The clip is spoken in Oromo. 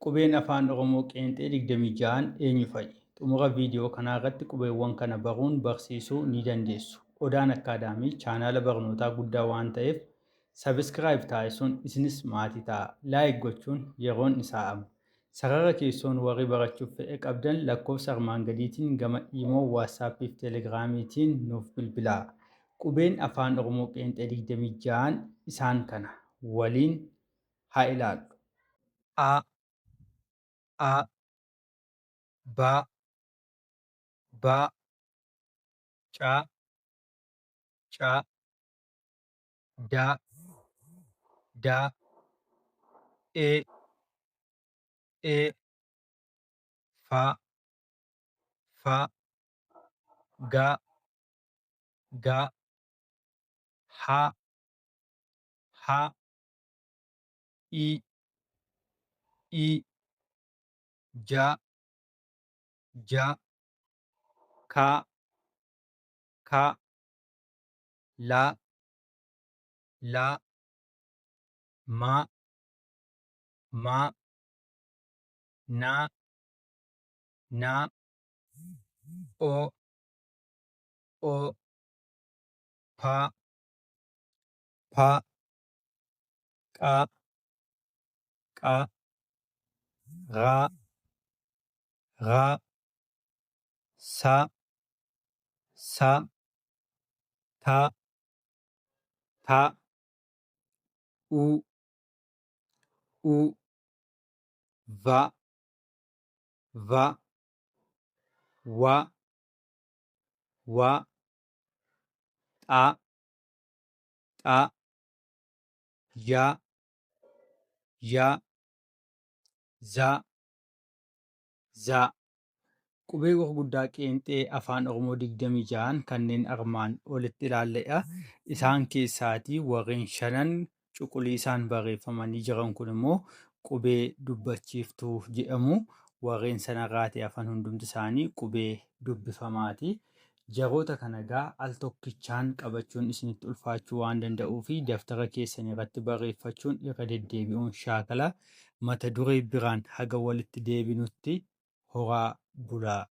Qubeen Afaan Oromoo qeenxee 26n eenyu fa'i? Xumura viidiyoo kanaa irratti qubeewwan kana baruun barsiisuu ni dandeessu. Odaan Akkaadaamii chaanaala barnootaa guddaa waan ta'eef subscribe taasisuun isinis maatii ta'aa. Like gochuun yeroon isaa amma. Sarara keessoon warri barachuuf fedha qabdan lakkoofsa armaan gadiitiin gama Imo, WhatsApp fi Telegiraamiitiin nuuf bilbilaa. Qubeen Afaan Oromoo qeenxee 26n isaan kana. Waliin haa ilaallu. A A B B C C D D E E F F G G H H I I J J K K L L M M N N O O P P Q Q R R S S T T U U V V W W X X Y Y Z Z. Qubee gurguddaa qeenxee Afaan Oromoo 26n kanneen armaan olitti ilaalledha. Isaan keessaatii warreen shanan cuquliisaan barreeffamanii jiran kun immoo qubee dubbachiiftuu jedhamu. Warreen sanarraatii hafan hundumti isaanii qubee dubbifamaati. Jaroota kana egaa al tokkichaan qabachuun isinitti ulfaachuu waan danda'uufi daftara keessan irratti barreeffachuun irra deddeebi'uun shaakala. Mata duree biraan haga walitti deebinutti horaa bulaa.